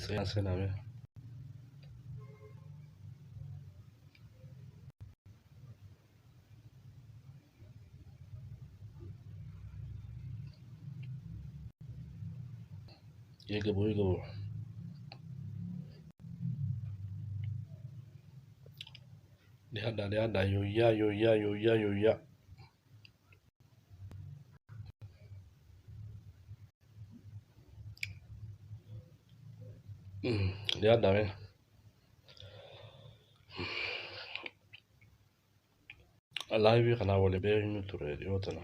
Seenaa seenaa mee. Eega boo eega boo. Dhiyaadhaa dhiyaadhaa yooyyaa yooyyaa yooyyaa yooyyaa. Dhiyaadhaa mee. Laayivii kanaa wali beeknu ture dhiyoo tana.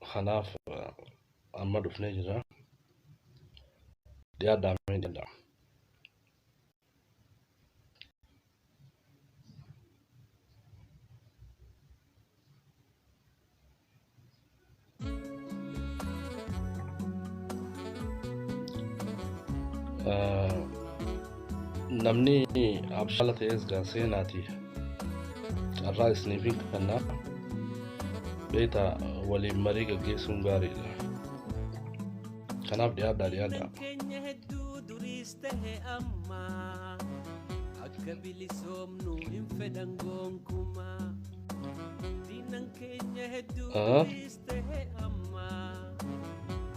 Kanaaf amma dhufnee jira. Dhiyaadhaa mee dhiyaadhaa. Namni abshaala ta'es gaa seenaati. Carraa isiniif hin kenna. Beektaa waliin marii gaggeessuun gaariidha. Kanaaf dhiyaadhaa dhiyaadhaa. Keenya hedduu duriis tahe amma akka bilisoomnu hin fedhan gonkumaa. Diinan keenya hedduu duriis tahe amma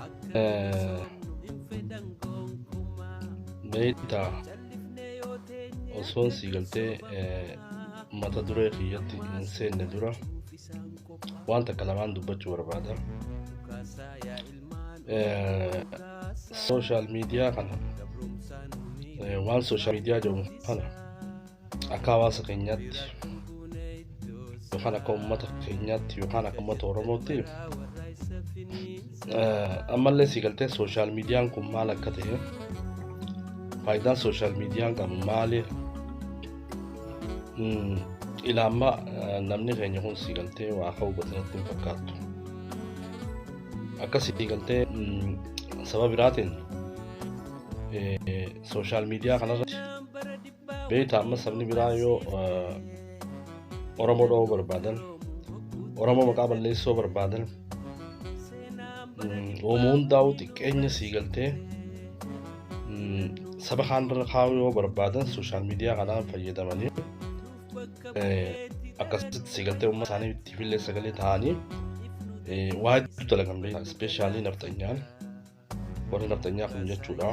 akka bilisoomnu hin fedhan gonkumaa. Beektaa Callifnee yoo teenye osoon sii galtee mata duree kiyyatti hin seenne dura waan takka lamaan dubbachuu barbaada. kaasaa yaa ilmaan Sooshaal miidiyaa kana gabrumsaan nu waan sooshaal miidiyaa jedhamu kana akka hawaasa keenyaatti miidhuun iddoo yookaan akka uummata keenyaatti yookaan akka uummata Oromootti warra isa finiinsa. ammallee sii galtee sooshaal miidiyaan kun maal akka ta'e faayidaan sooshaal miidiyaan qabu maali ilaamma namni keenya kun sii galtee waa akka hubate natti hin fakkaattu. Akka sii galtee saba biraatiin sooshaal miidiyaa kanarratti beektaa amma sabni biraa yoo Oromoo dha'uu barbaadan Oromoo maqaa balleessuu barbaadan uumuu hundaa'u xiqqeenya sii galtee saba kaanirra kaa'uu yoo barbaadan sooshaal miidiyaa kanaan fayyadamanii akkasitti sii galtee uummata isaanii ittiifillee sagalee ta'anii waa hedduu dalagan beektaa ispeeshaalii nafxanyaan warri nafxanyaa kun jechuudha.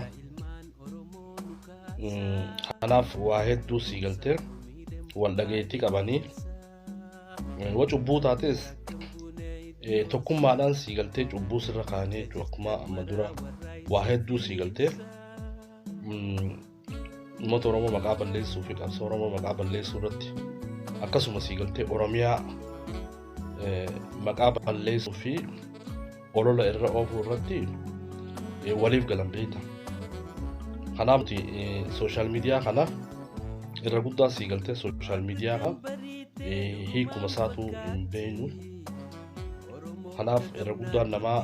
Kanaaf waa hedduu sii galtee wal dhageettii qabanii yoo cubbuu taates tokkummaadhaan sii galtee cubbuu sirra kaa'anii jechuudha akkuma amma dura waa hedduu sii galtee uummata Oromoo maqaa balleessuu fi qabsoo Oromoo maqaa balleessuu irratti akkasuma sii galtee Oromiyaa maqaa balleessuu fi olola irra oofuu irratti waliif galan beekta. Kanaaf nuti sooshaal miidiyaa kana irra guddaa sii galtee sooshaal miidiyaa kana hiikuma isaatu hin beeknu. Kanaaf irra guddaan namaa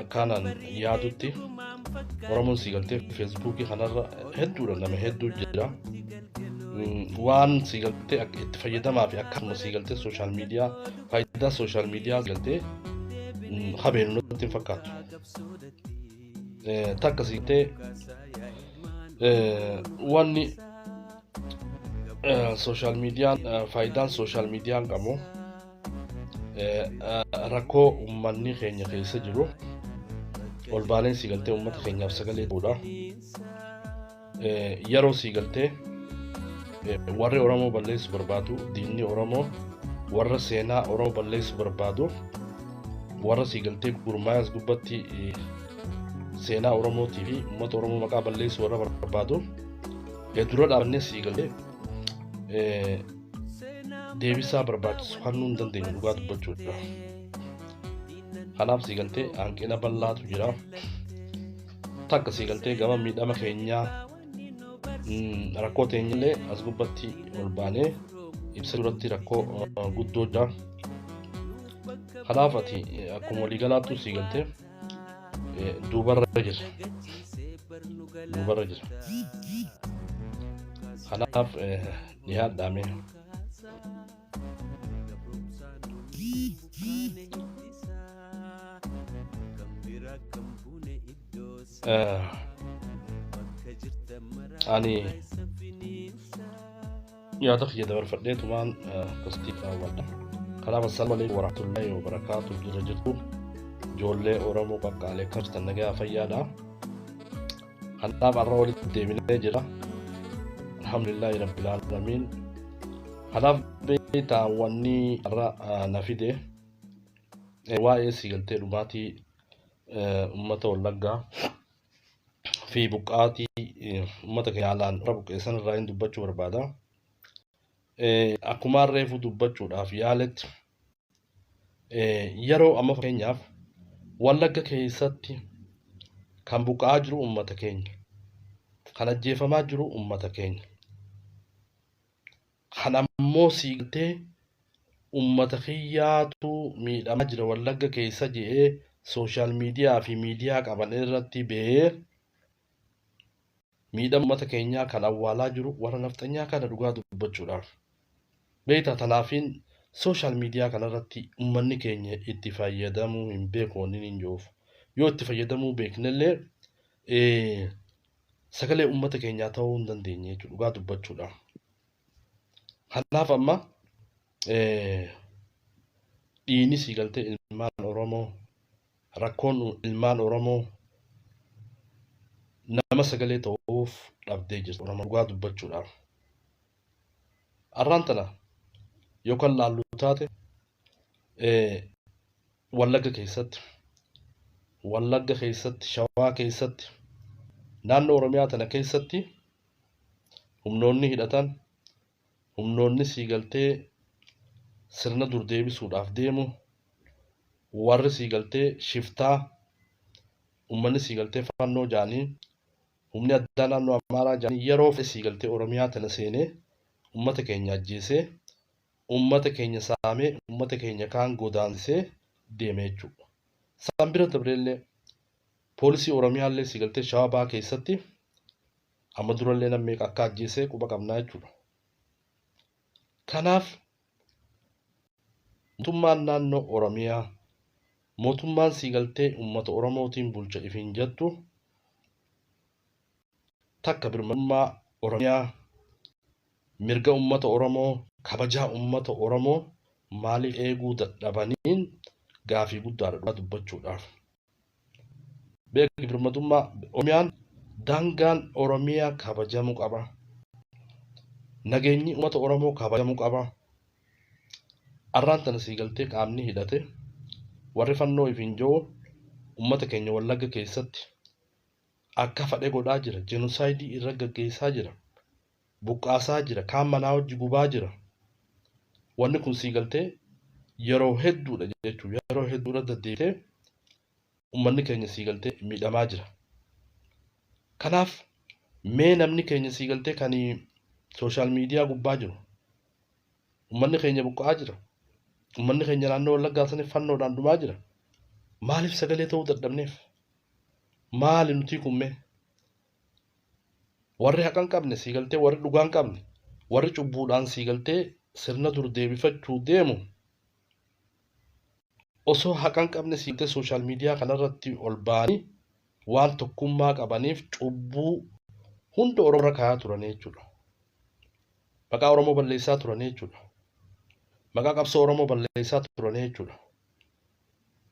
akkaanaan yaadutti Oromoon sii galtee feesbuukii kanarra hedduudha nama hedduu jira. Waan sii galtee akka itti fayyadamaa fi akkasuma sii galtee sooshaal miidiyaa faayidaa sooshaal miidiyaa sii galtee habeenu natti hin fakkaatu. Takka sii galtee wanni sooshaal miidiyaan faayidaan sooshaal miidiyaan qabu rakkoo uummanni keenya keessa jiru ol baanee sii galtee uummata keenyaaf sagalee ta'uudha. Yeroo sii galtee warri Oromoo balleessu barbaadu diinni Oromoo warra seenaa Oromoo balleessu barbaadu warra sii galtee gurmaa'es gubbatti seenaa Oromootii fi uummata Oromoo maqaa balleessu warra barbaadu dura dhaabannee sii galtee deebisaa barbaachisu kennuu hin dandeenyu dhugaa dubbachuudha. Kanaaf sii galtee hanqina bal'aatu jira. Takka sii galtee gama miidhama keenyaa rakkoo teenyallee as gubbatti ol baanee ibsa duratti rakkoo guddoo jira. Kanaaf ati akkuma waliigalaattu sii galtee duubarra jira. Duubarra jira. Kanaaf dhiyaadhaa mee. Ani yaada kiyya dabarfadheetumaan akkasitti raawwadha. Kanaaf assalaamu alaikum warahmatullahi wabarakaatuh jira jirtu ijoollee Oromoo qaqqaalee akkam jirtan nagaa fayyaadha. Kanaaf har'a walitti deebinee jira. Alhamdulillahi rabbil aalamiin. Kanaaf beektaa wanni har'a na fide waa'ee siigaltee dhumaatii uummata Wallaggaa fi buqqaatii uummata keenya haalaan irra buqqeessan irraa hin dubbachuu barbaada. Akkuma reefu dubbachuudhaaf yaaletti yeroo amma fakkeenyaaf Wallagga keessatti kan buqqa'aa jiru uummata keenya, kan ajjeefamaa jiru uummata keenya, kan ammoo siigaltee uummata kiyyaatu miidhamaa jira Wallagga keessa je'ee sooshaal miidiyaa fi miidiyaa qaban irratti ba'ee miidhama uummata keenyaa kan awwaalaa jiru warra nafxanyaa kana dhugaa dubbachuudhaaf. Beektaa tanaafiin sooshaal miidiyaa kanarratti uummanni keenya itti fayyadamuu hin beeku wanni hin jiruuf. Yoo itti fayyadamuu beeknellee sagalee uummata keenyaa ta'uu hin dandeenye jechuudha dhugaa dubbachuudhaaf. Kanaaf amma dhiini sii galtee ilmaan Oromoo rakkoon ilmaan Oromoo nama sagalee ta'uuf dhabdee jirti Oromoo dhugaa dubbachuudhaaf. Arraan tana yookaan laallu taate Wallagga keessatti Wallagga keessatti Shawaa keessatti naannoo Oromiyaa tana keessatti humnoonni hidhatan humnoonni sii galtee sirna dur deebisuudhaaf deemu warri sii galtee shiftaa ummanni sii galtee fannoo jaanii humni addaa naannoo Amaaraa jaanii yeroo fedhe sii galtee Oromiyaa tana seenee ummata keenya ajjeesee ummata keenya saamee ummata keenya kaan godaansisee deeme jechuudha. San bira dabreellee poolisii Oromiyaallee sii galtee Shawaa Bahaa keessatti amma durallee nam meeqa akka ajjeesee quba qabnaa jechuudha. Kanaaf mootummaan naannoo Oromiyaa mootummaan sii galtee uummata Oromootiin bulcha ifiin jettu takka birmadummaa Oromiyaa mirga uummata Oromoo kabajaa uummata Oromoo maaliif eeguu dadhabaniin gaafii guddaadha dhugaa dubbachuudhaaf. Beeki birmadummaa Oromiyaan daangaan Oromiyaa kabajamuu qaba. Nageenyi uummata Oromoo kabajamuu qaba. Arraan tana sii galtee qaamni hidhate warri fannoo ifiin jiru uummata keenya Wallagga keessatti akka fadhe godhaa jira. Jenosaayidii irra gaggeessaa jira. Buqqaasaa jira. Kaan manaa hojii gubaa jira. Wanni kun sii galtee yeroo hedduudha jechuudha. Yeroo hedduudha deddeebitee uummanni keenya sii galtee miidhamaa jira. Kanaaf mee namni keenya sii galtee kan sooshaal miidiyaa gubbaa jiru uummanni keenya buqqa'aa jira. Uummanni keenya naannoo Wallaggaa saniif fannoodhaan dhumaa jira. Maaliif sagalee ta'uu dadhabneef? Maali nuti kun mee? Warri haqa hin qabne sii galtee warri dhugaa hin qabne warri cubbuudhaan sii galtee sirna dur deebifachuu deemu osoo haqa hin qabne sii galtee sooshaal miidiyaa kanarratti ol ba'anii waan tokkummaa qabaniif cubbuu hunda Oromoo irra kaayaa turanii jechuudha. Maqaa Oromoo balleessaa turanii jechuudha. Maqaa qabsoo Oromoo balleessaa turanii jechuudha.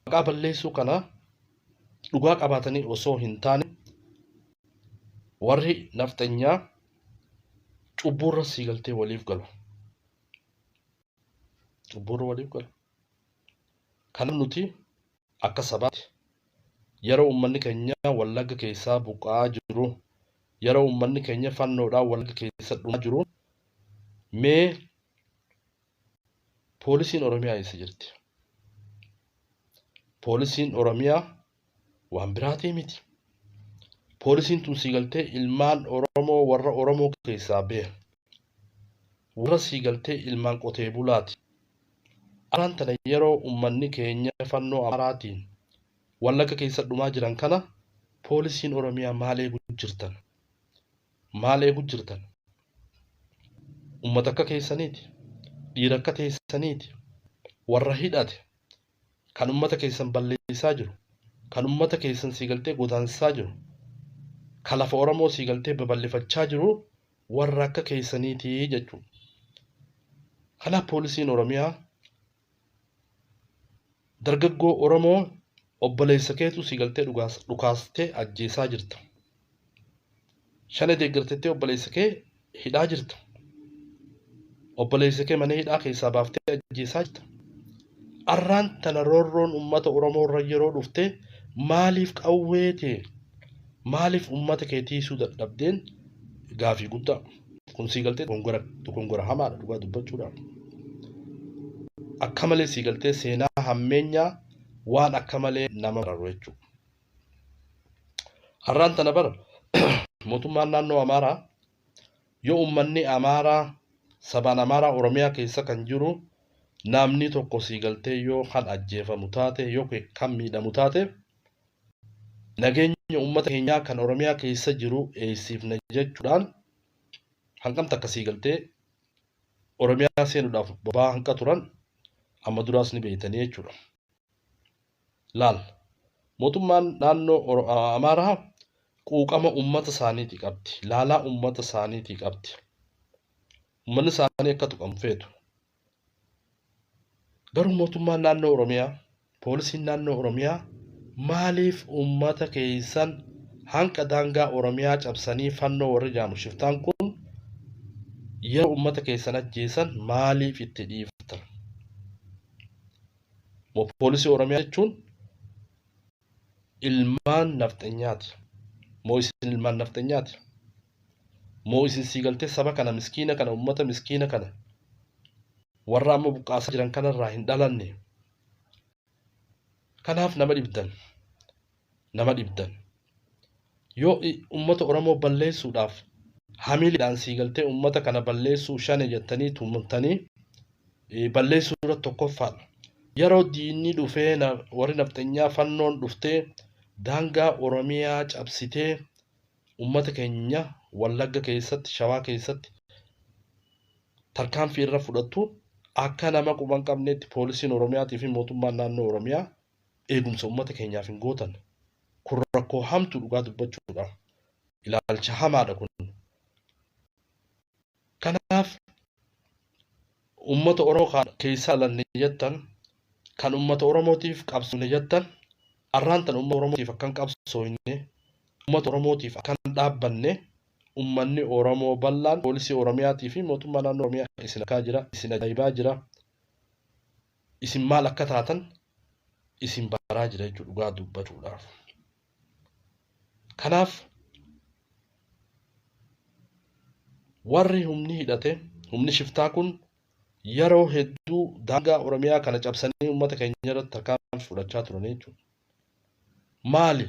Maqaa balleessuu kana dhugaa qabaatanii osoo hin taane warri nafxanyaa cubbuurra sii galtee waliif galu. Cubbuurra waliif galu. Kanaaf nuti akka sabaatti yeroo uummanni keenya Wallagga keessaa buqqa'aa jiru, yeroo uummanni keenya fannoodhaan Wallagga keessa dhumaa jiru, mee poolisiin Oromiyaa eessa jirti? Poolisiin Oromiyaa waan biraatii miti. Poolisiin tun sii galtee ilmaan Oromoo warra Oromoo keessaa beha. Warra sii galtee ilmaan qotee bulaati. Araan tana yeroo uummanni keenya fannoo Amaaraatiin Wallagga keessa dhumaa jiran kana poolisiin Oromiyaa maal eegu jirtan? Maal eegu jirtan? Uummata akka keessaniiti. Dhiira akka teessaniiti. Warra hidhate kan ummata keessan balleessaa jiru, kan ummata keessan sii galtee godaansisaa jiru, kan lafa Oromoo sii galtee babal'ifachaa jiru warra akka keessaniiti jechuudha. Kanaaf poolisiin Oromiyaa dargaggoo Oromoo obboleessa keetu sii galtee dhukaastee ajjeesaa jirta. Shane deeggartettee obboleessa kee hidhaa jirta. Obboleessa kee mana hidhaa keessaa baaftee ajjeesaa jirta. Arraan tana roorroon uummata Oromoo irra yeroo dhufte maaliif qawwee ta'e, maaliif uummata kee tiisuu dadhabdeen gaafii guddaa. Kun sii galtee dogongora hamaadha dhugaa dubbachuudhaaf. Akka malee sii galtee seenaa hammeenyaa waan akka malee nama mararu jechuudha. Har'aan tana bara mootummaan naannoo Amaaraa yoo uummanni Amaaraa sabaan Amaaraa Oromiyaa keessa kan jiru namni tokko sii galtee yoo kan ajjeefamu taate, yoo kan miidhamu taate, nageenya uummata keenyaa kan Oromiyaa keessa jiru eegsifna jechuudhaan hangam takka sii galtee Oromiyaa seenuudhaaf boba'aa hanqa turan amma duraas ni beektanii jechuudha. Laal, mootummaan naannoo Amaaraa quuqama uummata isaaniitii qabdi. Laalaa uummata isaaniitii qabdi. Uummanni isaanii akka tuqamu feetu. Garuu mootummaan naannoo Oromiyaa, poolisiin naannoo Oromiyaa maaliif uummata keessan hanqa daangaa Oromiyaa cabsanii fannoo warri jaamu shiftaan kun yeroo uummata keessan ajjeesan maaliif itti dhiiftan? Poolisii Oromiyaa jechuun ilmaan nafxanyaati. Moo isin ilmaan nafxanyaati? Moo isin sii galtee saba kana miskiina kana, uummata miskiina kana warra amma buqqaasaa jiran kanarraa hin dhalanne? Kanaaf nama dhibdan. Nama dhibdan. Yoo uummata Oromoo balleessuudhaaf hamileedhaan sii galtee uummata kana balleessuu shane jettanii tumtanii balleessuu irratti tokkoffaadha. Yeroo diinni dhufee warri nafxanyaa fannoon dhuftee daangaa Oromiyaa cabsitee uummata keenya Wallagga keessatti, Shawaa keessatti tarkaanfii irra fudhattu akka nama quba hin qabneetti poolisiin Oromiyaatii fi mootummaan naannoo Oromiyaa eegumsa uummata keenyaaf hin gootan. Kun rakkoo hamtuu dhugaa dubbachuudha. Ilaalcha hamaadha kun. Kanaaf uummata Oromoo keessaa dhalanne jettan, kan uummata Oromootiif qabsoofne jettan, arraan tan uummata Oromootiif akkan qabsoofne, uummata Oromootiif akkan dhaabbanne, uummanni Oromoo bal'aan poolisii Oromiyaatii fi mootummaa naannoo Oromiyaa isin akkaa jira, isin ajaa'ibaa jira, isin maal akka taatan isin baraa jira jechuudha dhugaa dubbachuudhaaf. Kanaaf warri humni hidhate, humni shiftaa kun yeroo hedduu daangaa Oromiyaa kana cabsanii uummata keenya irratti tarkaanfii fudhachaa turan jechuudha. Maali?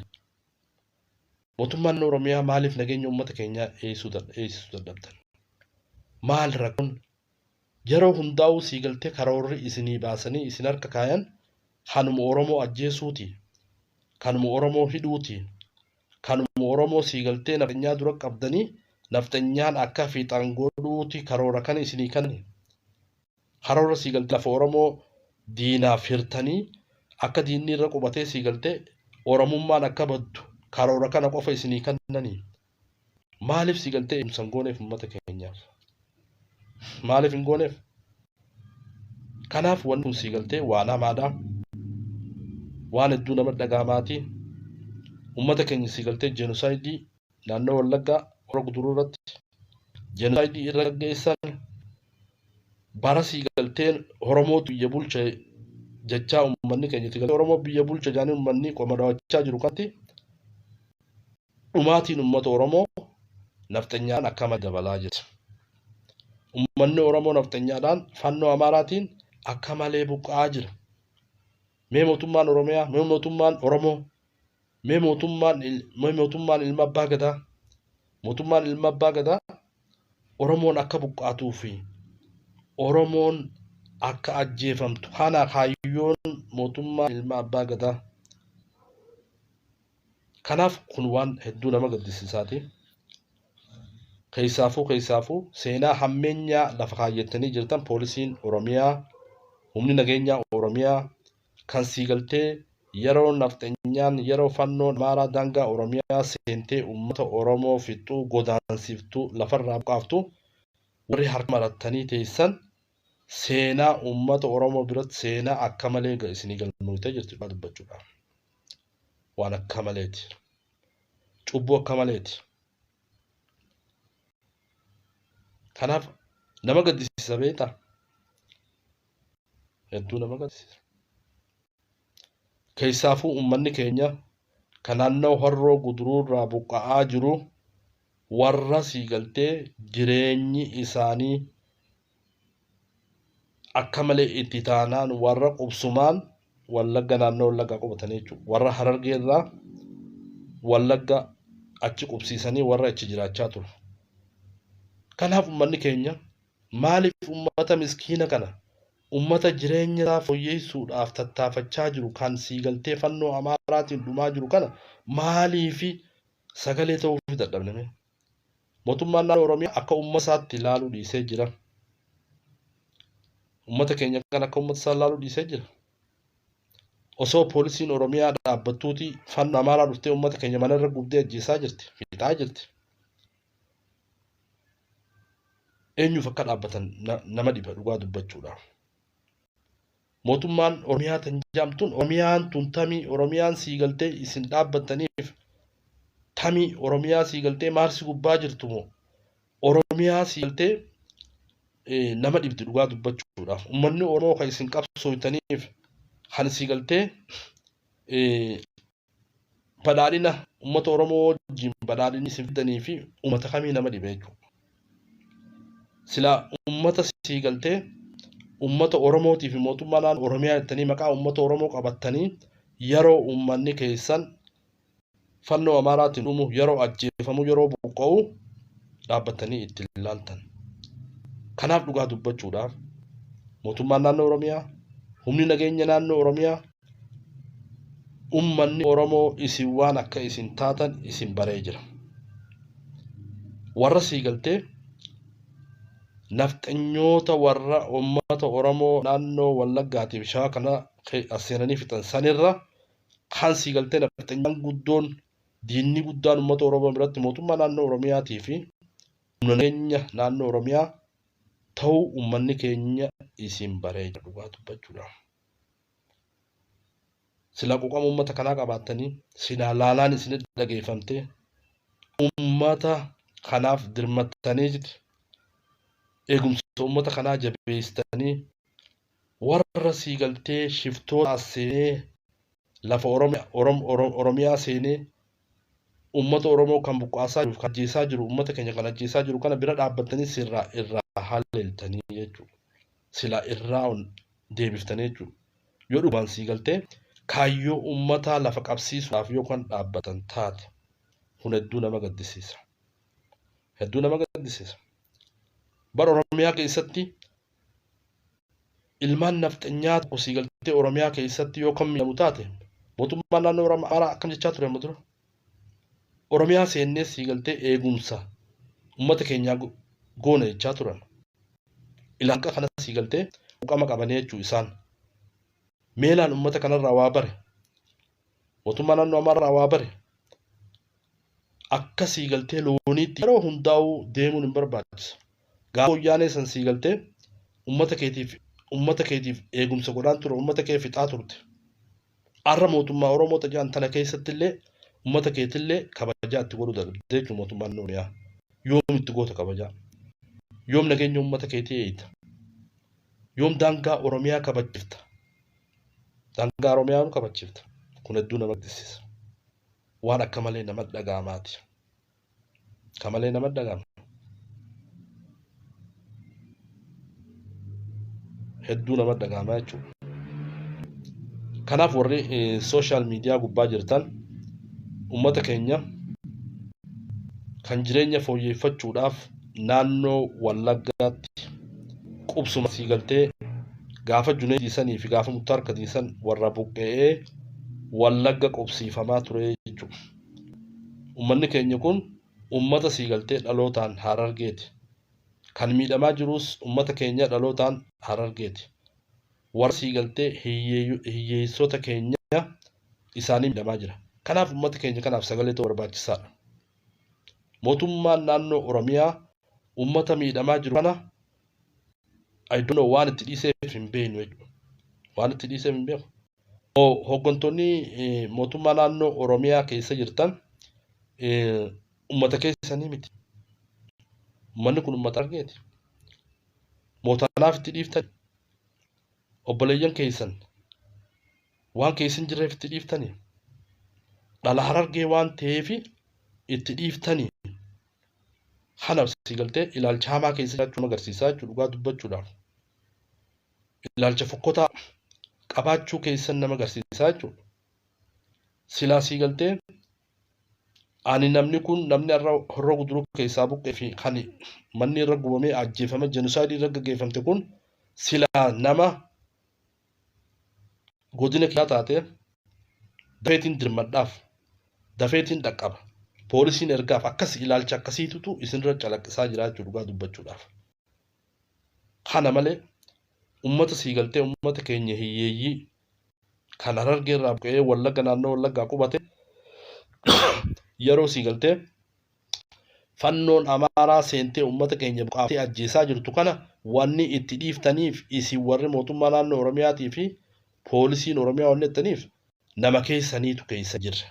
Mootummaan Oromiyaa maaliif nageenya uummata keenyaa eegsisuu dadhabdan? Maal rakkoon? Yeroo hundaa'uu sii galtee karoorri isinii baasanii isin harka kaayan kanuma Oromoo ajjeesuuti, kanuma Oromoo hidhuuti, kanuma Oromoo sii galtee nafxanyaa dura qabdanii nafxanyaan akka fiixan godhuuti karoora kana isinii kanni. Karoora sii galtee lafa Oromoo diinaaf hirtanii akka diinni irra qubatee sii galtee Oromummaan akka baddu karoora kana qofa isinii kannanii. Maaliif sii galtee eegumsa hin gooneef uummata keenyaaf? Maaliif hin gooneef? Kanaaf wanni kun sii galtee waan hamaadha. Waan hedduu nama dhaga'amaati. Uummata keenya sii galtee jenosaayidii naannoo Wallaggaa Hora Guduruu irratti jenosaayidii irra gaggeessan bara sii galteen Oromootu biyya bulcha jechaa uummanni keenya itti galtee Oromoo biyya bulcha jedhanii uummanni qoma dhawachaa jiru kanatti dhumaatiin uummata Oromoo nafxanyaadhaan akka malee dabalaa jirti. Uummanni Oromoo nafxanyaadhaan fannoo Amaaraatiin akka malee buqqa'aa jira. Mee mootummaan Oromiyaa, mee mootummaan Oromoo, mee mootummaan ilma abbaa gadaa, mootummaan ilma abbaa gadaa Oromoon akka buqqaatuu fi Oromoon akka ajjeefamtu kana kaayyoon mootummaa ilma abbaa gadaa. Kanaaf kun waan hedduu nama gaddisiisaati. Keessaafuu seenaa hammeenyaa lafa kaayyattanii jirtan poolisiin Oromiyaa, Humni nageenyaa Oromiyaa kan sii galtee yeroo nafxenyaan yeroo fannoon Amaaraa daangaa Oromiyaa seentee uummata Oromoo fixxuu godaansiftu lafarraa buqaaftu warri harka marattanii teessan seenaa uummata Oromoo biratti seenaa akka malee isinii galmooytee jirti dhugaa dubbachuudhaaf. Waan akka maleeti. Cubbuu akka maleeti. Kanaaf nama gaddisiisa beektaa? Hedduu nama gaddisiisa. Keessaafuu uummanni keenya kan naannoo Horroo Guduruurraa buqqa'aa jiru warra sii galtee jireenyi isaanii akka malee itti taanaan warra qubsumaan Wallagga naannoo Wallaggaa qubatanii jechuudha. Warra Harargee irraa Wallagga achi qubsiisanii warra achi jiraachaa ture. Kanaaf uummanni keenya maaliif uummata miskiina kana uummata jireenya isaa fooyyessuudhaaf tattaafachaa jiru kan siigaltee fannoo Amaaraatiin dhumaa jiru kana maaliif sagalee ta'uuf dadhabne mee? Mootummaan naannoo Oromiyaa akka uummata isaatti ilaaluu dhiisee jira. Uummata keenya kan akka uummata isaa ilaaluu dhiisee jira. Osoo poolisiin Oromiyaa dhaabbattuuti fannoo Amaaraa dhuftee uummata keenya mana irra gubdee ajjeesaa jirti, fixaa jirti. Eenyuuf akka dhaabbatan nama dhiba dhugaa dubbachuudhaaf. Mootummaan Oromiyaa tan jaamtun Oromiyaan tun tamii Oromiyaan sii galtee isin dhaabbattaniif tamii Oromiyaa sii galtee maarsi gubbaa jirtu moo Oromiyaa sii galtee nama dhibdi dhugaa dubbachuudhaaf ummanni Oromoo kan isin qabsooytaniif kan sii galtee badhaadhina ummata Oromoo wajjin badhaadhinni isin fidanii fi ummata kamii nama dhibe jechuudha. Silaa ummata sii galtee ummata Oromootii fi mootummaa naannoo Oromiyaa jettanii maqaa ummata Oromoo qabattanii yeroo ummanni keessan fannoo Amaaraatiin dhumu yeroo ajjeefamu yeroo buqqa'u dhaabbattanii itti ilaaltan. Kanaaf dhugaa dubbachuudhaaf mootummaan naannoo Oromiyaa humni nageenya naannoo Oromiyaa Ummanni Oromoo isin waan akka isin taatan isin baree jira. Warra sii galtee nafxanyoota warra ummata Oromoo naannoo Wallaggaatiif Shawaa kana as seenanii fixan sanirra kan sii galtee nafxanyaan guddoon diinni guddaan ummata Oromoo biratti mootummaa naannoo Oromiyaatii fi humna nageenya naannoo Oromiyaa ta'uu ummanni keenya isin baree jira dhugaa dubbachuudhaan. Silaa quuqama uummata kanaa qabaattanii, silaa laalaan isinitti dhageeffamtee, uummata kanaaf dirmattanii eegumsa uummata kanaa jabeessitanii warra sii galtee shiftoota as seenee lafa Oromiyaa seenee uummata Oromoo kan buqqaasaa jiru, kan ajjeesaa jiru, uummata keenya kan ajjeesaa jiru kana bira dhaabbattanii sirraa irraa haleeltanii jechuudha. Silaa irraa deebiftanii jechuudha. Yoo dhugumaan sii galtee kaayyoo uummataa lafa qabsiisuudhaaf yoo kan dhaabbatan taate kun hedduu nama gaddisiisa. Hedduu nama gaddisiisa. Bara Oromiyaa keessatti ilmaan nafxanyaa tokko sii galtee Oromiyaa keessatti yoo kan miidhamu taate mootummaan naannoo Amaaraa akkam jechaa ture amma dura. Oromiyaa seennee sii galtee eegumsa uummata keenyaa goona jechaa turan. Ilaalcha kana sii galtee quuqama qabanii jechuu isaan. Meelaan uummata kanarraa waa bare. Mootummaa naannoo Amaarraa waa bare. Akka sii galtee looniitti yeroo hundaa'uu deemuun hin barbaachisu. Gaafa wayyaanee san sii galtee uummata keetiif eegumsa godhaan ture uummata kee fixaa turte. Har'a mootummaa Oromoo tajaan tana keessatti illee uummata keetillee kabajaa itti godhuu dadhabde jechuudha mootummaan Oromiyaa. Yoom itti goota kabajaa? Yoom nageenya uummata keetii eeyita? Yoom daangaa Oromiyaa kabachifta? Daangaa Oromiyaa yoom kabachifta? Kun hedduu nama gaddisiisa. Waan akka malee nama dhaga'amaati. Akka malee nama dhaga'ama. Hedduu nama dhaga'ama jechuudha. Kanaaf warri social media gubbaa jirtan uummata keenya kan jireenya fooyyeffachuudhaaf naannoo Wallaggaatti qubsuma sii galtee gaafa Juneeydii sanii fi gaafa Muktaar Kadiir san warra buqqe'ee Wallagga qubsiifamaa ture jechuudha. Uummanni keenya kun uummata sii galtee dhalootaan Harargeeti. Kan miidhamaa jirus uummata keenya dhalootaan Harargeeti. Warra sii galtee hiyyeessota keenya isaanii miidhamaa jira. Kanaaf uummata keenya kanaaf sagalee ta'uu barbaachisaadha. Mootummaan naannoo Oromiyaa uummata miidhamaa jiru kana, I don't know, waan itti dhiiseef hin beeknu jechuudha. Waan itti dhiiseef hin beeku. Hooggantoonni mootummaa naannoo Oromiyaa keessa jirtan uummata keessanii miti. Uummanni kun uummata Harargeeti. Mootanaaf itti dhiiftan, obboleeyyan keessan waan keessa hin jirreef itti dhiiftanii, dhala Harargee waan ta'eef itti dhiiftanii. Kana si galtee ilaalcha hamaa keessa jiraachuu agarsiisaa jechuudha dhugaa dubbachuudhaaf. Ilaalcha fokkotaa qabaachuu keessan nama agarsiisaa jechuudha. Silaa sii galtee ani namni kun, namni har'a Horroo Guduruu keessaa buqqee fi kan manni irra gubamee ajjeefame, genocide irra gaggeeffamte kun, silaa nama godina kiyyaa taate, dafeetiin dirmadhaaf, dafeetiin dhaqqaba, poolisiin ergaaf. Akkas ilaalcha akkasiitutu isinirra calaqqisaa jira jechuudha dhugaa dubbachuudhaaf. Kana malee ummata sii galtee ummata keenya hiyyeeyyii kan Harargee irraa buqqa'ee Wallagga, naannoo Wallaggaa qubate, yeroo sii galtee fannoon Amaaraa seentee ummata keenya buqaaftee ajjeesaa jirtu kana, wanni itti dhiiftaniif isin warri mootummaa naannoo Oromiyaatii fi poolisiin Oromiyaa wanni jettaniif nama keessaniitu keessa jirra.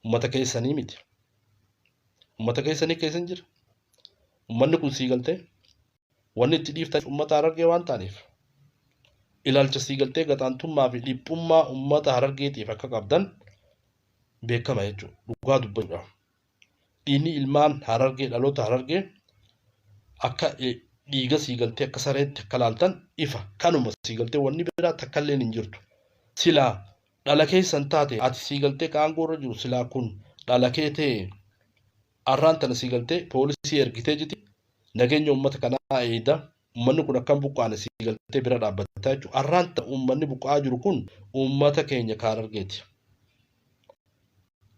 Ummata keessanii miti. Ummata keessanii keessa hin jira. Ummanni kun sii galtee wanni itti dhiiftaniif ummata Harargee waan ta'aniif, ilaalcha sii galtee gaxaantummaa fi dhiphummaa ummata Harargeetiif akka qabdan beekama jechuudha. Dhugaa dubbachuudhaaf. Dhiigni ilmaan Harargee, dhaloota Harargee akka dhiiga sii galtee akka sareetti akka laaltan ifa. Kanuma sii galtee wanni biraa takkalleen hin jirtu. Silaa dhala keessan taate, ati sii galtee qaangoo irra jiru, silaa kun dhala kee ta'e, arraan tana sii galtee poolisii ergitee jiti nageenya uummata kanaa eeyda, uummanni kun akkam buqqaane sii galtee bira dhaabbataa jechuudha. Arraan tana uummanni buqqa'aa jiru kun uummata keenya ka Harargeeti.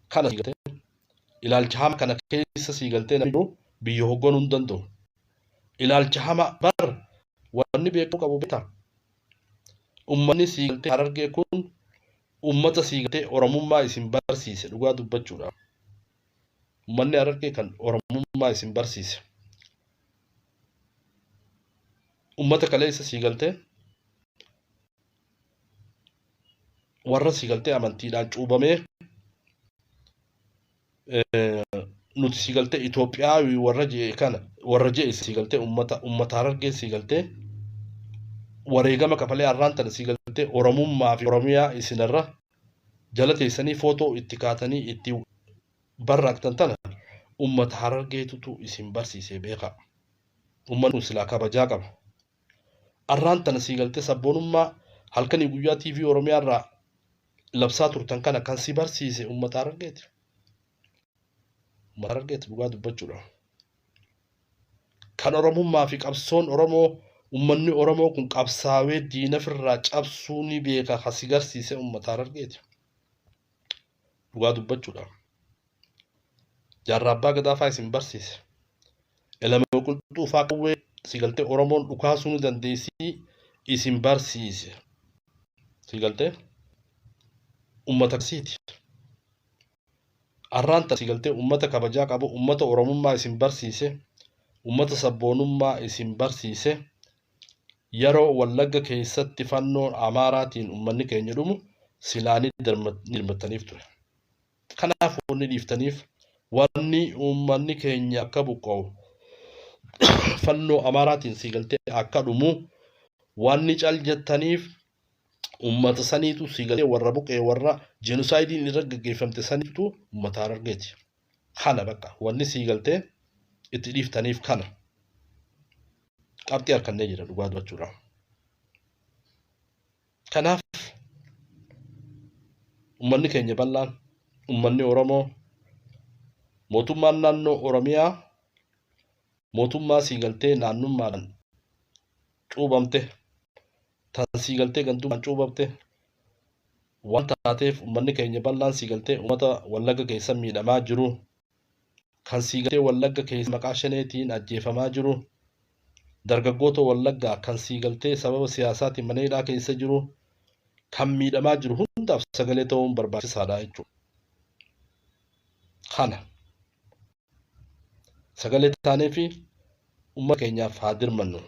Kana sii galtee ilaalcha hamaa kana keessa sii galtee namni jiru biyya hoogganuu hin danda'u. Ilaalcha hamaa bar wanni beekamuu qabu beektaa? Uummanni sii galtee Harargee kun uummata sii galtee Oromummaa isin barsiise dhugaa dubbachuudhaaf. Uummanni Harargee kan Oromummaa isin barsiise. Uummata kaleessa sii galtee warra sii galtee amantiidhaan cuubamee nuti sii galtee Itoophiyaa warra je'e kana, warra je'e sii galtee uummata Harargee sii galtee wareegama kafalee har'aan tana sii galtee Oromummaa fi Oromiyaa isinirra jala teessanii footoo itti kaatanii itti barraaqtan tana uummata Harargeetutu isin barsiise beekaa. Uummanni kun silaa kabajaa qaba. Arraan tana sii galtee sabboonummaa halkanii guyyaa TV Oromiyaa irraa labsaa turtan kana kan si barsiise uummata Harargeeti. Uummata Harargeeti dhugaa dubbachuudha. Kan Oromummaa fi qabsoon Oromoo, uummanni Oromoo kun qabsaawee diina firraa cabsuu ni beeka kan si garsiise uummata Harargeeti. Dhugaa dubbachuudha. Jaarraa Abbaa Gadaa faa isin barsiise. Elama Qilxuu faa qawwee si galtee Oromoon dhukaasuu ni dandeessii isin barsiise. Si galtee uummata akkasiiti. Arraan tana si galtee uummata kabajaa qabu, uummata Oromummaa isin barsiise, uummata sabboonummaa isin barsiise, yeroo Wallagga keessatti fannoon Amaaraatiin uummanni keenya dhumu silaa ni dirmattaniif ture. Kanaaf wanni dhiiftaniif, wanni uummanni keenya akka buqqa'u, fannoo Amaaraatiin sii galtee akka dhumu wanni cal jettaniif uummata saniitu sii galtee warra buqqee, warra jeenosaayidiin irra gaggeeffamte saniitu uummata Harargeeti. Kana bakka wanni sii galtee itti dhiiftaniif kana. Qabxii harkannee jira dhugaa dubbachuudha. Kanaaf uummanni keenya bal'aan, uummanni Oromoo, mootummaan naannoo Oromiyaa mootummaa sii galtee naannummaadhaan cuubamte, tan sii galtee gandummaan cuubamte waan taateef, uummanni keenya bal'aan sii galtee uummata Wallagga keessa miidhamaa jiru, kan sii galtee Wallagga keessa maqaa Shaneetiin ajjeefamaa jiru, Dargaggoota Wallaggaa kan sii galtee sababa siyaasaatiin mana hidhaa keessa jiru, kan miidhamaa jiru hundaaf sagalee ta'uun barbaachisaadha jechuudha. Kana sagalee taanee fi uummata keenyaaf haa dirmannu.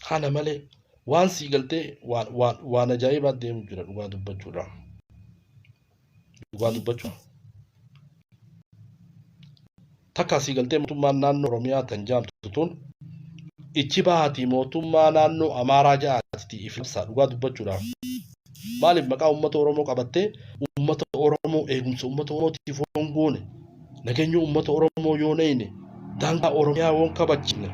Kana malee waan sii galtee waan ajaa'ibaa deemu jira dhugaa dubbachuudha. Dhugaa dubbachuudha. Takka sii galtee mootummaan naannoo Oromiyaa tan jaamtu tun ichi bahaatii mootummaa naannoo Amaaraa ja'aati if ibsaa dhugaa dubbachuudhaaf. Maaliif maqaa uummata Oromoo qabattee uummata Oromoo eegumsa uummata Oromootiif yoon goone, nageenya uummata Oromoo yoo neeyne, daangaa Oromiyaa yoon kabachifne,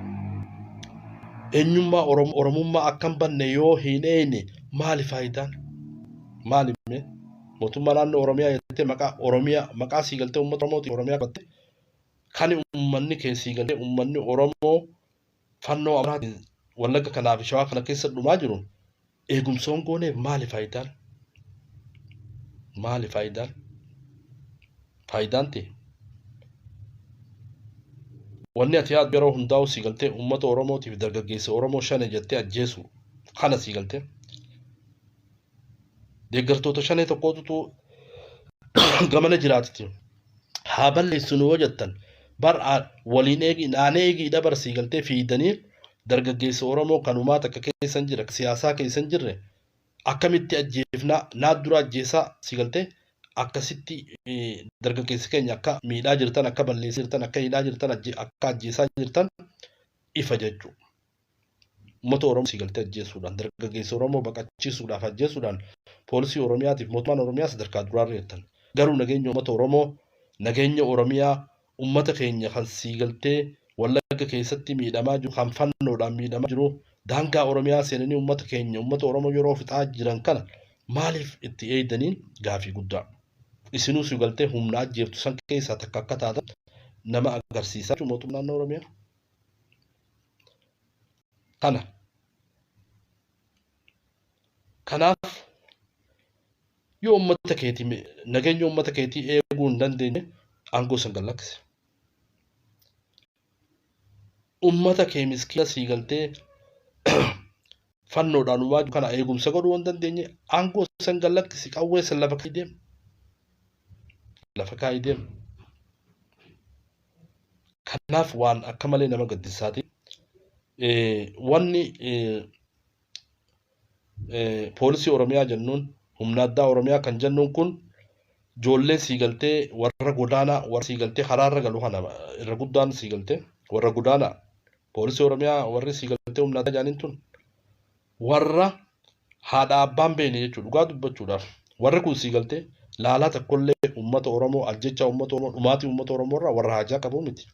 eenyummaa Oromummaa akka hin banne yoo hin eeyne, maali faayidaan? Maali mee? Mootummaa naannoo Oromiyaa jettee maqaa Oromiyaa maqaa sii galtee uummata Oromootiif Oromiyaa qabattee kan uummanni kee sii galtee uummanni Oromoo fannoo Amaaraatiin Wallagga kanaa fi Shawaa kana keessa dhumaa jiru eegumsa yoon gooneef maali faayidaan? Maali faayidaan? Faayidaan ta'e wanni ati yaaddu yeroo hundaa'u sii galtee uummata Oromootiif dargaggeessa Oromoo shane jettee ajjeesu kana sii galtee deeggartoota shanee tokkootutu gamana jiraatiti. Haa balleessinu yoo jettan bar waliin eegi naanee eegiidha bar sii galtee fiidanii dargaggeessa Oromoo kanumaa takka keessa hin jirre, siyaasaa keessa hin jirre akkamitti ajjeefnaa, naa dura ajjeesaa sii galtee akkasitti dargaggeessa keenya akka miidhaa jirtan, akka balleessaa jirtan, akka hidhaa jirtan, akka ajjeesaa jirtan ifa jechuudha. Uummata Oromoo sii galtee ajjeesuudhaan, dargaggeessa Oromoo baqachiisuudhaaf ajjeesuudhaan poolisii Oromiyaatiif mootummaan Oromiyaa sadarkaa duraarra jirtan. Garuu nageenya uummata Oromoo, nageenya Oromiyaa, uummata keenya kan sii galtee Wallagga keessatti miidhamaa jiru, kan fannoodhaan miidhamaa jiru, daangaa Oromiyaa seenanii uummata keenya, uummata Oromoo yeroo fixaa jiran kana maaliif itti eeydaniin gaafii guddaa. Isinuu sii galtee humna ajjeeftu san keessaa takka akka taatan nama agarsiisaa jechuudha mootummaan naannoo Oromiyaa. Kana. Kanaaf yoo uummata keetii nageenya uummata keetii eeguu hin dandeenye, aangoo san gad lakkisi. Uummata kee miskiina sii galtee fannoodhaan uumaa jiru kana eegumsa godhuu hin dandeenye, aangoo san gad lakkisi, qawwee san lafa kaa'ii deem. Lafa kaa'ii deem. Kanaaf waan akka malee nama gaddisiisaati. Wanni poolisii Oromiyaa jennuun, humna addaa Oromiyaa kan jennuun kun ijoollee sii galtee warra godaanaa, warra sii galtee karaarra galu kana irra guddaan sii galtee warra godaanaa poolisii Oromiyaa, warri sii galtee humna addaa jaaniin tun warra haadha abbaan beekne jechuudha. Dhugaa dubbachuudhaaf warri kun sii galtee laalaa tokkollee uummata Oromoo ajjechaa uummata Oromoo, dhumaatii uummata Oromoo irraa warra haajaa qabu miti.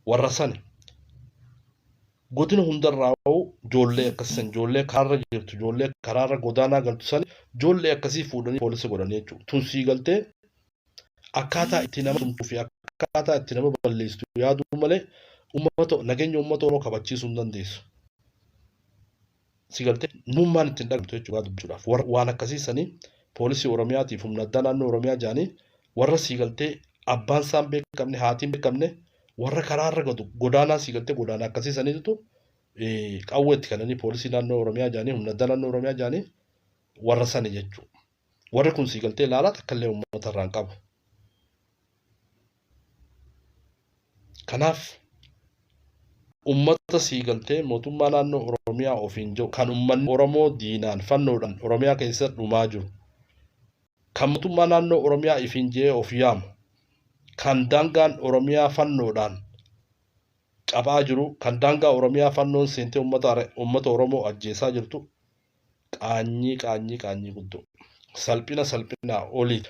Warra sani godina hundarraa ijoollee akkasiisan, ijoollee karaarra jirtu, ijoollee karaarra godaanaa galtu san, ijoollee akkasii fuudhanii poolisa godhanii jechuudha. Tun sii galtee akkaataa itti nama tumtuu fi akkaataa itti nama balleessitu yaaduu malee uummata, nageenya uummata Oromoo kabachiisuu hin dandeessu. Si galtee namummaan ittiin dhaqamtu jechuudha dubbachuudhaaf. Warra waan akkasii sanii poolisii Oromiyaatiif humna addaa naannoo Oromiyaa jaanii warra sii galtee abbaan isaan beekamne, haatiin beekamne, warra karaarra gadu godaanaa sii galtee godaanaa akkasii saniitu qawwee itti kennanii poolisii naannoo Oromiyaa jaanii, humna addaa naannoo Oromiyaa jaanii warra sani jechuudha. Warri kun sii galtee ilaalaa takka illee uummata irraa hin qabu. Kanaaf uummata sii galtee mootummaa naannoo Oromiyaa ofiin jiru, kan uummanni Oromoo diinaan fannoodhaan Oromiyaa keessa dhumaa jiru, kan mootummaa naannoo Oromiyaa ifiin je'ee of yaamu, kan daangaan Oromiyaa fannoodhaan cabaa jiru, kan daangaa Oromiyaa fannoon seentee uummata Oromoo ajjeesaa jirtu, qaanyii qaanyii qaanyii guddoo, salphina salphinaa oliiti.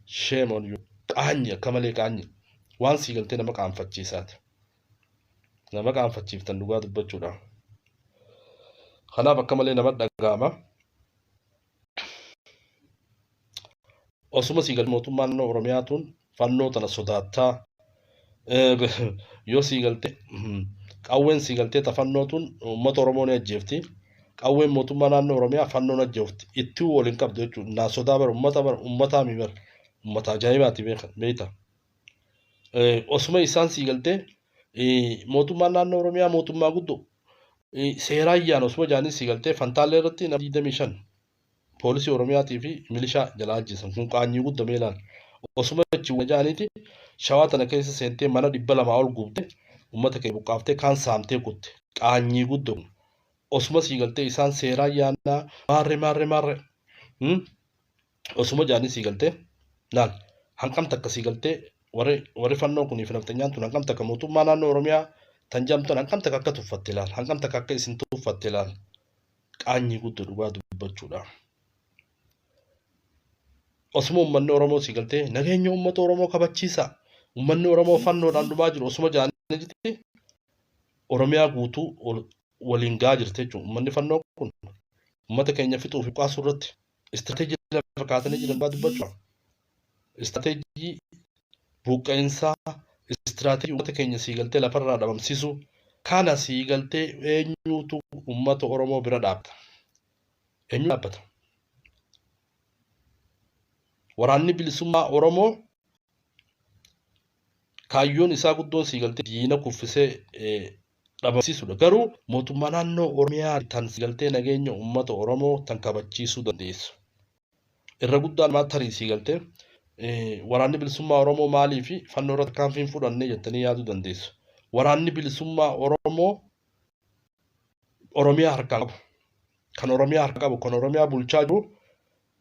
Shame on you. Qaanyi, akka malee qaanyi. Waan sii galtee nama qaanfachiisaati. Nama qaanfachiiftan dhugaa dubbachuudha. Kanaaf akka malee nama dhaga'ama. Osuma sii galtee mootummaan naannoo Oromiyaa tun fannoo tana sodaattaa. Yoo sii galtee qawween sii galtee ta fannoo tun uummata Oromoo ni ajjeefti. Qawween mootummaa naannoo Oromiyaa fannoon ajjeefti. Itti waliin qabdu jechuudha. Naa sodaa bara uummata, bara uummataa mi bara uummata ajaa'ibaati beekta. Osuma isaan sii galtee mootummaan naannoo Oromiyaa mootummaa guddoo seeraan yaan osuma jaanii sii galtee Fantaallee irratti nama 25 poolisii Oromiyaatii fi milishaa jalaa ajjeesan kun qaanyii guddaa ilaal. Osuma achi jaaniiti Shawaa tana keessa seentee mana 200 ol gubde, uummata keenya buqqaaftee, kaan saamtee kutte. Qaanyii guddoo kun. Osuma sii galtee isaan seeraan yaannaa maarre maarre maarre. Osuma jaanii sii galtee laal hanqam takka sii galtee warri fannoo kunii fi nafxanyaan tun hanqam takka mootummaa naannoo Oromiyaa tan jedhamtuun hanqam takka akka tuffatte laal, hanqam takka akka isin tuffatte laal. Qaanyii guddoo dhugaa dubbachuudha. Osuma uummanni Oromoo sii galtee nageenya uummata Oromoo kabachiisa. Uummanni Oromoo fannoodhaan dhumaa jiru osuma jaanii jirti Oromiyaa guutuu waliin gahaa jirti jechuudha. Uummanni fannoo kun uummata keenya fixuu fi buqqaasuu irratti istirateejii lafa kaatanii jiran dhugaa dubbachuudha. Istirateejii buqqa'insaa, istirateejii uummata keenya sii galtee lafarraa dhabamsiisuu kana sii galtee eenyuutu uummata Oromoo bira dhaabbata? Eenyu dhaabbata? Waraanni bilisummaa Oromoo kaayyoon isaa guddoon sii galtee diina kuffisee dhabamsiisuudha. Garuu mootummaa naannoo Oromiyaa tan sii galtee nageenya uummata Oromoo tan kabachiisuu dandeessu. Irra guddaan maa tarii sii galtee waraanni bilisummaa Oromoo maalii fi fannoo irratti tarkaanfii hin fudhanne jettanii yaaduu dandeessu. Waraanni bilisummaa Oromoo Oromiyaa harkaan qabu. Kan Oromiyaa harka qabu, kan Oromiyaa bulchaa jiru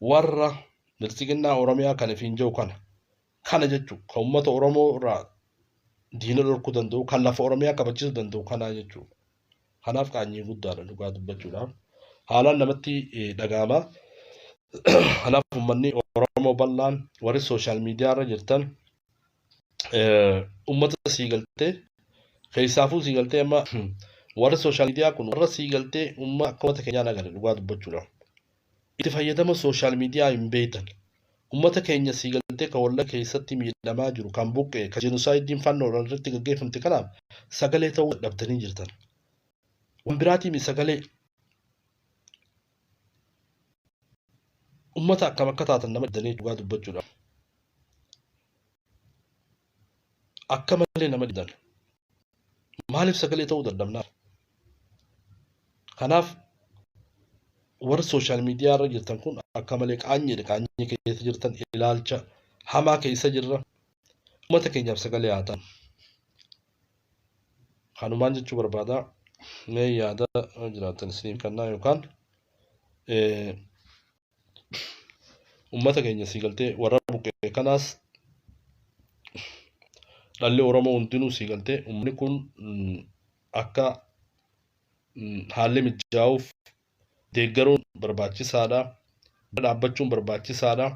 warra biltsiginnaa Oromiyaa kan ifiin jiru kana. Kana jechuun kan uummata Oromoo irraa diina dhorkuu danda'u, kan lafa Oromiyaa kabachiisuu danda'u kana jechuudha. Kanaaf qaanyii guddaadha dhugaa dubbachuudhaaf. Haalaan namatti dhaga'ama. Kanaaf uummanni Oromoo bal'aan warri social media irra jirtan uummata sii galtee keessaafuu sii galtee amma warri social media kun warra sii galtee uummata akka uummata keenyaa nagale dhugaa dubbachuudhaaf. Itti fayyadama social media hin beektan. Uummata keenya sii galtee kan Wallagga keessatti miidhamaa jiru, kan buqqee, kan jenosaayiddiin fannoodhaan irratti gaggeeffamte kanaaf sagalee ta'uu dadhabdanii jirtan. Waan biraatii sagalee uummata akkam akka taatan nama danii dhugaa dubbachuudhaaf. Akka malee nama didan. Maaliif sagalee ta'uu dadhabnaa? Kanaaf warri social media irra jirtan kun akka malee qaanyiidha. Qaanyii keessa jirtan, ilaalcha hamaa keessa jirra. Uummata keenyaaf sagalee haa ta'an. Kanumaan jechuu barbaada. Mee yaada jiraatan isiniif kennaa yookaan uummata keenya sii galtee warra buqqee kanaas dhalli Oromoo hundinuu sii galtee uummanni kun akka haalli mijaa'uuf deeggaruun barbaachisaadha. Bira dhaabbachuun barbaachisaadha.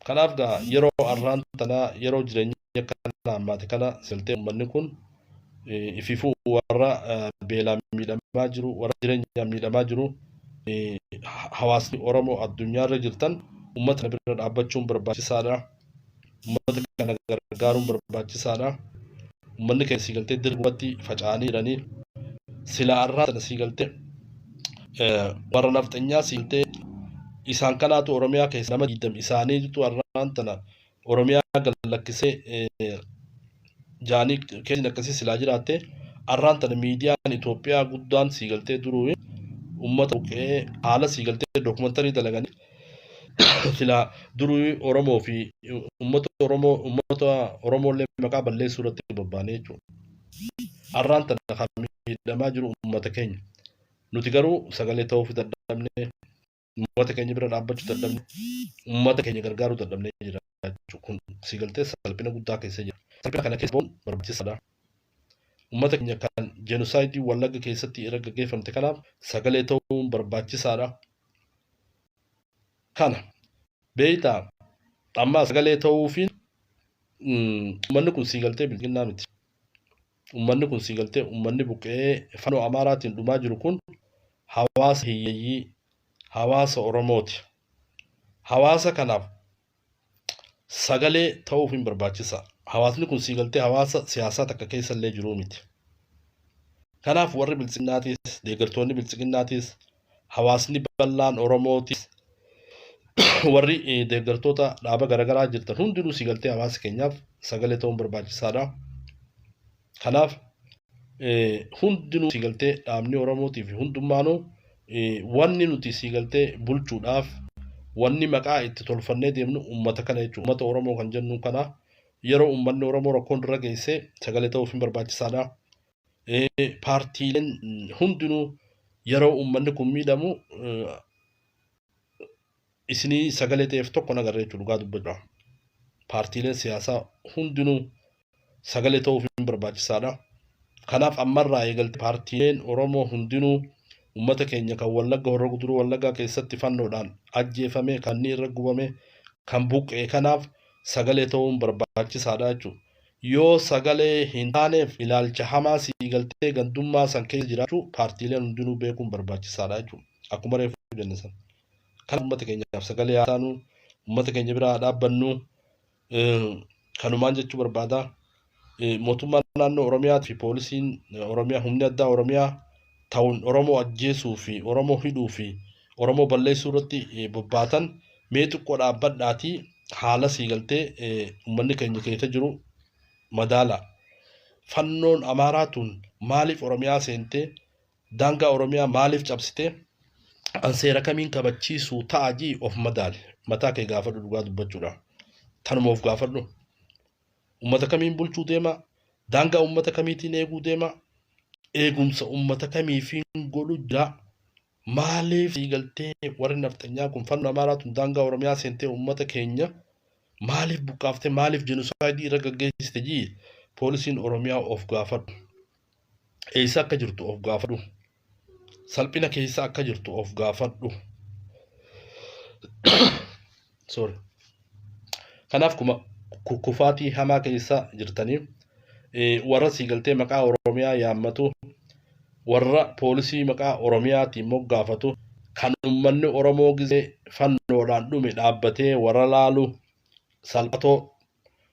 Kanaaf gaa yeroo arraan tanaa yeroo jireenya kana hammaate kana siltee uummanni kun ififuu warra beelaan miidhamaa jiru, warra jireenyaan miidhamaa jiru, hawaasni Oromoo addunyaarra jirtan uummata kana bira dhaabbachuun barbaachisaadha. Uummata kana gargaaruun barbaachisaadha. Uummanni keenya sii galtee dirqumatti faca'anii jiranii silaa arraa sana sii galtee warra nafxanyaa sii galtee isaan kanaatu Oromiyaa keessa nama diidam isaaniitu arraan tana Oromiyaa gad lakkisee jaanii keessi akkasii silaa jiraatte arraan tana miidiyaan Itoophiyaa guddaan sii galtee duruu uummata buqqee haala sii galtee dookumantarii dalaganii silaa duruu Oromoo fi uummata Oromoo uummata Oromoollee maqaa balleessuu irratti bobba'anii jechuudha. Arraan tana kan miidhamaa jiru uummata keenya. Nuti garuu sagalee ta'uuf dadhabne, uummata keenya bira dhaabbachuu dadhabne, uummata keenya gargaaruu dadhabnee jira jechuudha. Kun si galtee salphina guddaa keessa jira. Salphina kana keessa ba'uun barbaachisaadha. Uummata keenya kan jenosaayidii Wallagga keessatti irra gaggeeffamte kanaaf sagalee ta'uun barbaachisaadha. Kana beektaa amma sagalee ta'uufiin uummanni kun sii galtee bilginnaa miti. Uummanni kun sii galtee uummanni buqqee fannoo Amaaraatiin dhumaa jiru kun hawaasa hiyyeeyyii, hawaasa Oromooti. Hawaasa kanaaf sagalee ta'uufiin barbaachisa. Hawaasni kun sii galtee hawaasa siyaasaa takka keessa illee jiruu miti. Kanaaf warri biltsiginnaatis, deeggartoonni biltsiginnaatis, hawaasni bal'aan Oromootis Warri deeggartoota dhaaba garaagaraa jirtan hundinuu si galtee hawaasa keenyaaf sagalee ta'uun barbaachisaadha. Kanaaf hundinuu si galtee dhaabni Oromootii fi hundummaanuu wanni nuti si galtee bulchuudhaaf wanni maqaa itti tolfannee deemnu uummata kana jechuudha. Uummata Oromoo kan jennu kana yeroo uummanni Oromoo rakkoon irra geesse sagalee ta'uuf hin barbaachisaadha. Paartiileen hundinuu yeroo uummanni kun miidhamu isinii sagalee ta'eef tokko nagarra jechuudha dhugaa dubbachuudha. Paartiileen siyaasaa hundinuu sagalee ta'uuf hin barbaachisaadha. Kanaaf ammarraa eegalte paartiileen Oromoo hundinuu uummata keenya kan Wallagga Horroo Guduruu Wallaggaa keessatti fannoodhaan ajjeefame, kan inni irra gubame, kan buqqa'e kanaaf sagalee ta'uun barbaachisaadha jechuudha. Yoo sagalee hin taaneef ilaalcha hamaa sii galtee gandummaa san keessa jiraachuu paartiileen hundinuu beekuun barbaachisaadha jechuudha. Akkuma reefu jenne san. Kanaaf uummata keenyaaf sagalee haa taanu, uummata keenya bira haa dhaabbannu. Kanumaan jechuu barbaada. Mootummaan naannoo Oromiyaa fi poolisiin Oromiyaa humni addaa Oromiyaa ta'uun Oromoo ajjeesuu fi Oromoo hidhuu fi Oromoo balleessuu irratti bobbaatan mee xiqqoo dhaabbadhaatii haala sii galtee uummanni keenya keessa jiru madaala. Fannoon Amaaraa tun maaliif Oromiyaa seentee daangaa Oromiyaa maaliif cabsitee an seera kamiin kabachiisuu ta'a jii of madaali. Mataa kee gaafadhu dhugaa dubbachuudha. Tanuma of gaafadhu. Uummata kamiin bulchuu deema? Daangaa uummata kamiitiin eeguu deema? Eegumsa uummata kamiifiin godhu jira? Maaliif galtee warri nafxanyaa kun fannoon Amaaraa tun daangaa Oromiyaa seentee uummata keenya maaliif buqqaaftee maaliif jenosaayidii irra gaggeessite jii poolisiin Oromiyaa of gaafadhu. Eessa akka jirtu of gaafadhu. Salphina keessa akka jirtu of gaafadhu. Sorry. Kanaaf kuma kufaatii hamaa keessa jirtanii warra sii galtee maqaa Oromiyaa yaammatu warra poolisii maqaa Oromiyaatiin moggaafatu kan uummanni Oromoo gizee fannoodhaan dhume dhaabbatee warra laalu salphatoo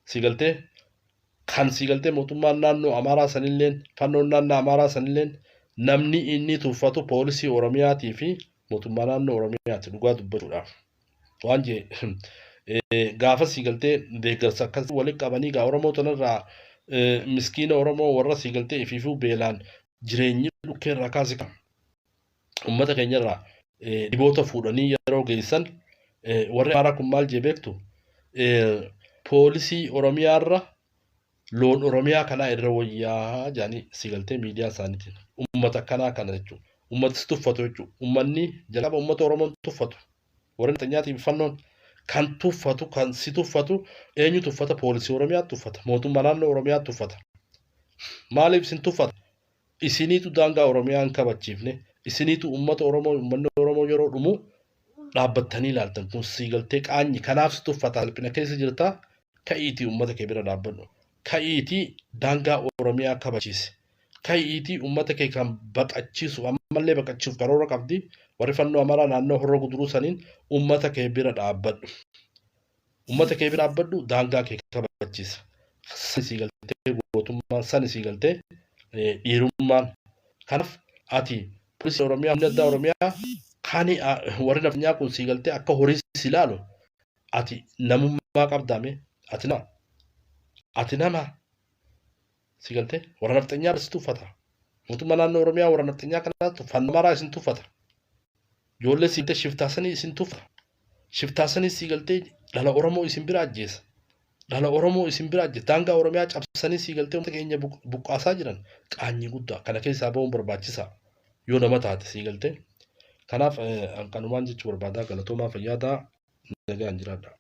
sii galtee kan sii galtee mootummaan naannoo Amaaraa sanilleen fannoon naannoo Amaaraa sanilleen namni inni tuffatu poolisii Oromiyaatii fi mootummaa naannoo Oromiyaati dhugaa dubbachuudhaaf. Waan jee gaafa sii galtee deeggarsa akkasii walitti qabanii gaa Oromoo tanarraa miskiina Oromoo warra sii galtee ifiifuu beelaan jireenyi dhukkee irraa kaase kan uummata keenyarraa diboota fuudhanii yeroo geessan warri Amaaraa kun maal jee beektu poolisii Oromiyaarra loon Oromiyaa kanaa irra wayyaa jedhanii si galtee miidiyaa isaaniitiin uummata akkanaa kana jechuudha. Uummatis tuffatu jechuudha. Uummanni jalqaba uummata Oromoon tuffatu. Warri nafxanyaatiif fannoon kan tuffatu kan si tuffatu eenyu tuffata poolisii Oromiyaa tuffata mootummaa naannoo Oromiyaa tuffata. Maaliif isin tuffata? Isiniitu daangaa Oromiyaa hin kabachiifne. Isiniitu uummata Oromoo uummanni Oromoo yeroo dhumu dhaabbattanii ilaaltan kun sii galtee qaanyi kanaaf si tuffata salphina keessa jirta ka'iitii uummata kee bira dhaabbadhu. Ka'iitii daangaa Oromiyaa kabachiisi. Ka'iitii uummata kee kan baqachiisu ammallee baqachiisuuf karoora qabdi warri fannoo Amaaraa naannoo Horroo Guduruu saniin uummata kee bira dhaabbadhu. Uummata kee bira dhaabbadhu daangaa kee kabachiisa. Sani sii galtee gootummaan sani sii galtee dhiirummaan. Kanaaf ati poolisii Oromiyaa humni addaa Oromiyaa kani warri nafxanyaa kun sii galtee akka horii si ilaalu ati namummaa qabdaame ati nama ati nama si galtee warra nafxanyaa si tuffata. Mootummaa naannoo Oromiyaa warra nafxanyaa kanaa fannoo Amaaraa isin tuffata. Ijoollee si galtee shiftaa sanii isin tuffata. Shiftaa sanii si galtee dhala Oromoo isin bira ajjeesa. Dhala Oromoo isin bira ajjeesa. Daangaa Oromiyaa cabsanii si galtee uummata keenya buqqaasaa jiran qaanyii guddaa kana keessaa ba'uun barbaachisaa yoo nama taate si galtee. Kanaaf kanumaan jechuu barbaadaa galatoomaa fayyaadaa nagaan jiraadha.